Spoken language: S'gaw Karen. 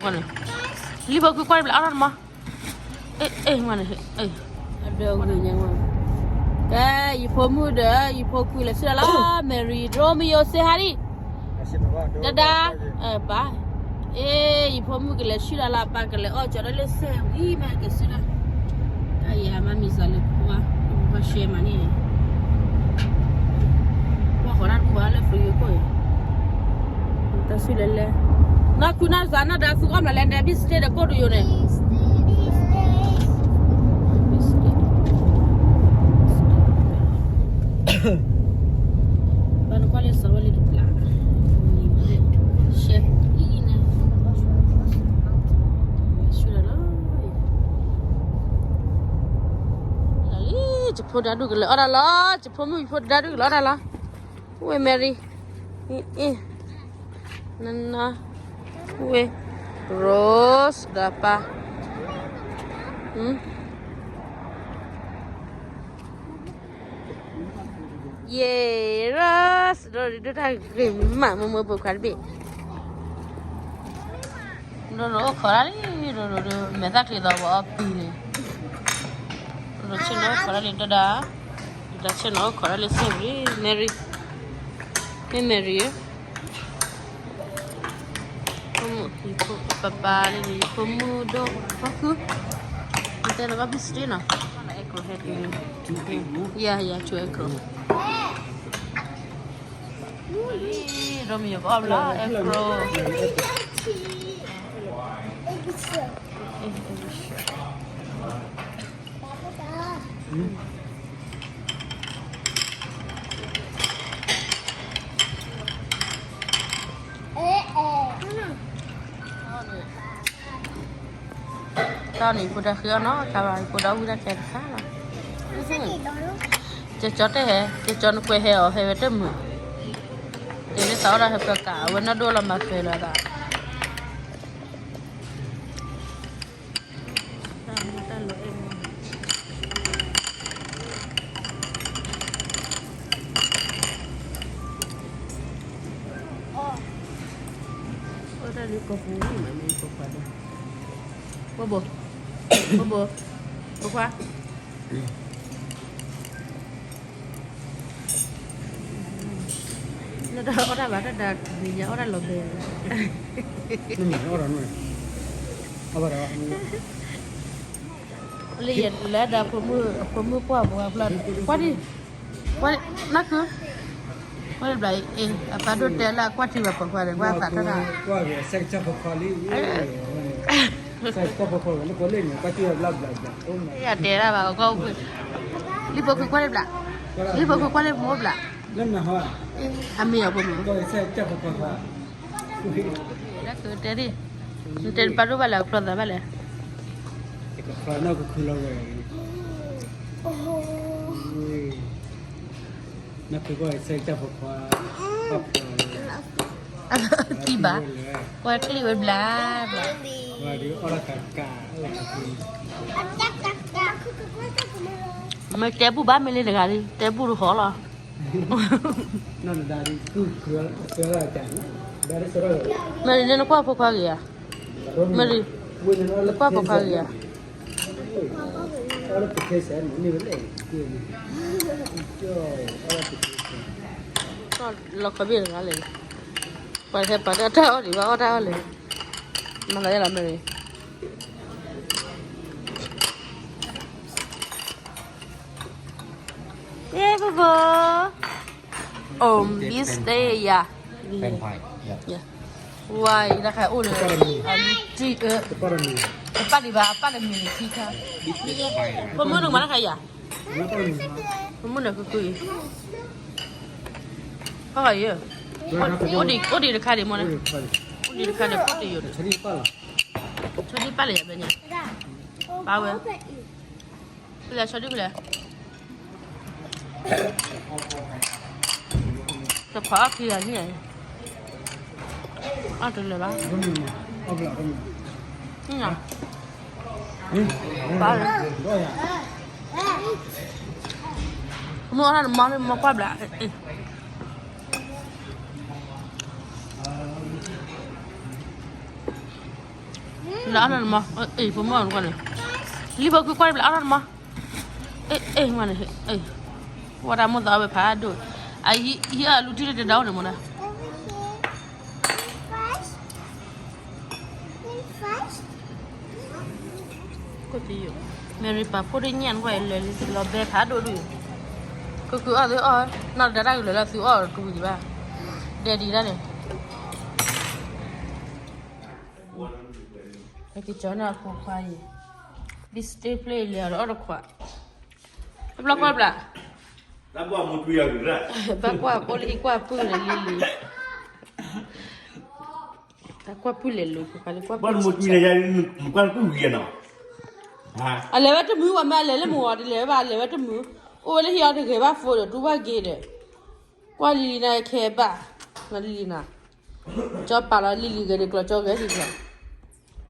န့ၣ်, လံၣ်ဖိခွံကွၢ်တဘျီအါထီၣ်တမီၤ, အ့ၣ် အ့ၣ် မ့ၢ်န့ၣ်, အ့ၣ်, အဒိညါ, ကဲ, ယဖိမုၣ်ဒီး ယဖိခွံလဲၤဆူၣ်တၢ်လီၤ, Mary Romeo say hi, တဒါ, ပၢ်, အ့ၣ် ယဖိမုၣ်ကလဲၤဆူၣ်တၢ်လီၤ, ပၢ်ကလဲၤအီၣ်ကၠီၤတၢ်လၢစဲးဝံၤမးကဲဆူၣ်တၢ်, တၢ်ယၤမၤမံၤစၢ်လၢကွၢ်, ကွၢ်ရှဲမးန့ၣ် ကွၢ်ဃီၤတၢ်ဒူၣ်ဘၣ်လၢ free ခိၣ်အံၤ, တၢ်ဆူၣ်လဲၤလဲၤ, နီၢ်ခူနီၢ်စး နီၢ်ဒါ သူကီၢ်မနုၤလဲၣ်န့ၣ် ဘံၣ်စတ့ဒီးကိၣ်ဒူယိၤန့ၣ်, ဘၣ်နကွၢ်လၢစီၤဝဲလံတပျၢ်, ရှဲအံၤန့ၣ်, ဆူၣ်ဒီးလီၤ, လီၤလံ, ယဖိဒါဒူၣ်ကလဲၤအီၣ်တၢ်လီၤ, ယဖိမုၣ်ယဖိဒါဒူၣ်ကလဲၤအီၣ်တၢ်လီၤ, ဝဲ Mary, အ့ၣ် နန, ဝဲ Rose ဒီးပၢ်, ယဲ Rose ဒီးဒိၣ်တၢ်ဂ့ၤမး မ့ၢ်မ့ၢ်ပိာ်ခွါတဘ့ၣ်, ဒိၣ်ဒိၣ်အိၣ်ခိးတၢ်လံ, ဒိၣ်ဒိၣ်ဒိၣ် မဲာ်သၣ်ချံသီဘီအီပံၤန့ၣ်, ဒိၣ်ဒိၣ်ဆ့ၣ်နီၤအိၣ်ခိးတၢ်လံ တဒါ, ဒိၣ်တၢ်ဆ့ၣ်နီၤအိၣ်ခိးတၢ်လံ စဲးဝံၤ Mary, မ့ၢ် Mary ဧၢ, ဖိမုၣ်ဖိပၢ်ပၢ်န့ၣ် ဖိမုၣ်ဒိၣ်ဖီခု, နတဲလီၤဘၣ် ဘံၣ်စတ့နီၤ, ယၤယၤ ချို acro, ရိမံယိၤကအီၣ်ဘျီ acro. တၢ်န့ၣ် ယဖိဒါဃ့အီၣ်နီၤ တၢ်ဘၣ် ယဖိဒါဝံၣ်တၢ်ခဲတခါလီၤ. ကၠီတဲဟဲ ကၠီနကွဲးဟဲအီၤ ဟဲဝဲတမုာ်, တဲလၢသးအီၣ်တၢ်ဟဲပၢကး အဝဲနီၢ်ဒိၣ်လီၤမၤဃဲလီၤသး အီၣ်တၢ်လၢကီၢ်ပူၤ မ့ၢ်မ့ၢ်ကီၢ်ပူၤဒီး ဘိဘိ ဘိဘိ ဘိခွါ နတအီၣ်တၢ်ဘၣ်တၢ်ဒါ နံၤညါအီၣ်တၢ်လီၤဘဲ နမ့ၢ်အီၣ်ဒီးနွဲၣ် အဘၣ်ဒီး လၢယလဲၤဒီး ဖိမုၣ်ကွၢ်ပှၤဖျါ ကွၢ်ဒံး ကွၢ်နၢ်ခု ကွၢ်တဘျီအံၤ အပၢ်ဒိၣ်တဲလၢအကွၢ်ထံဘၣ်ပိာ်ခွါန့ၣ် ကွၢ်သးတၢ်တၢ် ကွၢ်က့ၤစဲကစၢ်ဖိခွါလံ စဲကစၢ်ဖိခွါလၢကီၢ်လၢန့ၣ် ကွၢ်ထံဘၣ်ဘျါဘျါဘျါ ယတဲဒၣ်ဘၣ် ကီၢ်ပူၤ လံၣ်ဖိခွံကွၢ်လၢဘျါ လံၣ်ဖိခွံကွၢ်လၢမိၢ်ဘျါ လၢနဟီ အမ့ၢ်အဖိမုၣ် ကီၢ်စဲကစၢ်ဖိခွါ လၢကတဲဒ် နတဲနပၢ်ဒိၣ်ဘၣ်လဲၣ် ကဖျီသးဘၣ်လဲၣ် ကဖျီနီၢ်ကခုလီၤဝဲ နီၢ်ခုကီၢ်စဲကစၢ်ဖိခွါ ထံဘၣ် ကွၢ်ကျံၣ်ဝဲဘျါ ဘျါ ဝဲဒုးအီၣ်လၢကကး မ့ၢ်တဲပူၣ်ဘၣ်မ့ၢ်လၢတဂၤလံ တဲပူၣ်တဟီလီၤ မ့ၢ်လၢနကွၢ်ဖိခွါဂ့ၤဧါ မ့ၢ်လၢနကွၢ်ဖိခွါဂ့ၤဧါ လီၤခီဘ့ၣ်တဂၤလဲၣ် ပှၤဟဲပာ်တၢ်အီၣ်ဒံးဘၣ်အီၣ်တၢ်အီၣ်လဲၣ် မၤလၢယလီၤမ့ၢ်ရံ Hey, Bobo. Um, this day, yeah. Yeah. Why, တၢ်ခါအိၣ်လၢ အလူတံၢ်အၢ တပၣ်ဒံးဘၣ် အပၣ်လၢမံၤလံထံခါ ဖိမုၣ်နကမၤတၢ်ခါယၤ ဖိမုၣ်နကကုၢ်အံၤ ဟီၣ်ယၤ အိၣ်ဒံး အိၣ်ဒံးတခါဒံးမ့ၢ်န့ၣ် အိၣ်ဒံးတခါဒံး ဖိတယိာ် ဆီဒံၣ်ပၣ်လၢယၤဘဲညါ ပၢ်ဝဲ ဖဲလဲၣ် ဆီဒံၣ်ဖဲလဲၣ် တခွါအီၣ်ခံဂၤန့ၣ် အီၣ်တလၢာ်ဘၣ် ပၢ်လၢ မ့ၢ်အီၣ်တၢ်နမါလၢမါကွၢ်ဘျါ အ့ၣ် လၢအီၣ်နီၢ်နမီၢ်, ဖိမုၣ်အီၣ်နကွၢ်န့ၣ်, လံၣ်ဖိခွံကွၢ်န့ၣ် လၢအီၣ်နီၢ်နမီၢ်, အ့ၣ် မ့ၢ်န့ၣ်, ဝဲဒၣ်မိၢ်သးအီၣ်ဝဲဖးဒိၣ်, အံၤအီၣ်လူၤထံၣ်လၢတဒါအီၣ်န့ၣ်မ့ၢ်ဒၣ်, မဲရံပာ်ဖိဒ်ညၣ်နကွၢ် လၢာ်လံလီၤဘဲဖးဒိၣ်ဒုး, ကကုအီၣ်သုအီၣ်, နီၢ်တဒါတၢ်ကလၢာ်လၢသုအီၣ်တဝံၤဒံးဘၣ်, ဒဲဒံးဒၣ်န့ၣ် ပကကၠီန့ၢ်အဖိခွါအံၤ, display လဲၤအီၤဒီးအီၣ်တခွး, တဘျီကွၢ်ဘျး, ဘၣ်ကွၢ်ဖိလၢအံၤကွၢ်ပုၢ်န့ၣ်လံလံ, တၢ်ကွၢ်ပုၢ်လဲၤလိၤ ပကကွၢ်လံကွၢ်ပုၢ်, အလဲၤဝဲတမုာ်ဝဲမ့ၢ်အလဲၤလၢမုာ်အီၤ တလဲၤဝဲဘၣ် အလဲၤဝဲတမုာ်, အိၣ်ဝဲလၢဟံၣ်အီၤတဂဲၤဘၣ်ဖိဒီး တူၢ်ဘၣ်က့ၤဒီး, ကွၢ်လံလံနၤခဲဘၣ်, လံလံနၤ, ကၠီပာ်လီၤလံလံဂဲၤဒီးကျီကၠီဂဲၤလံကျီ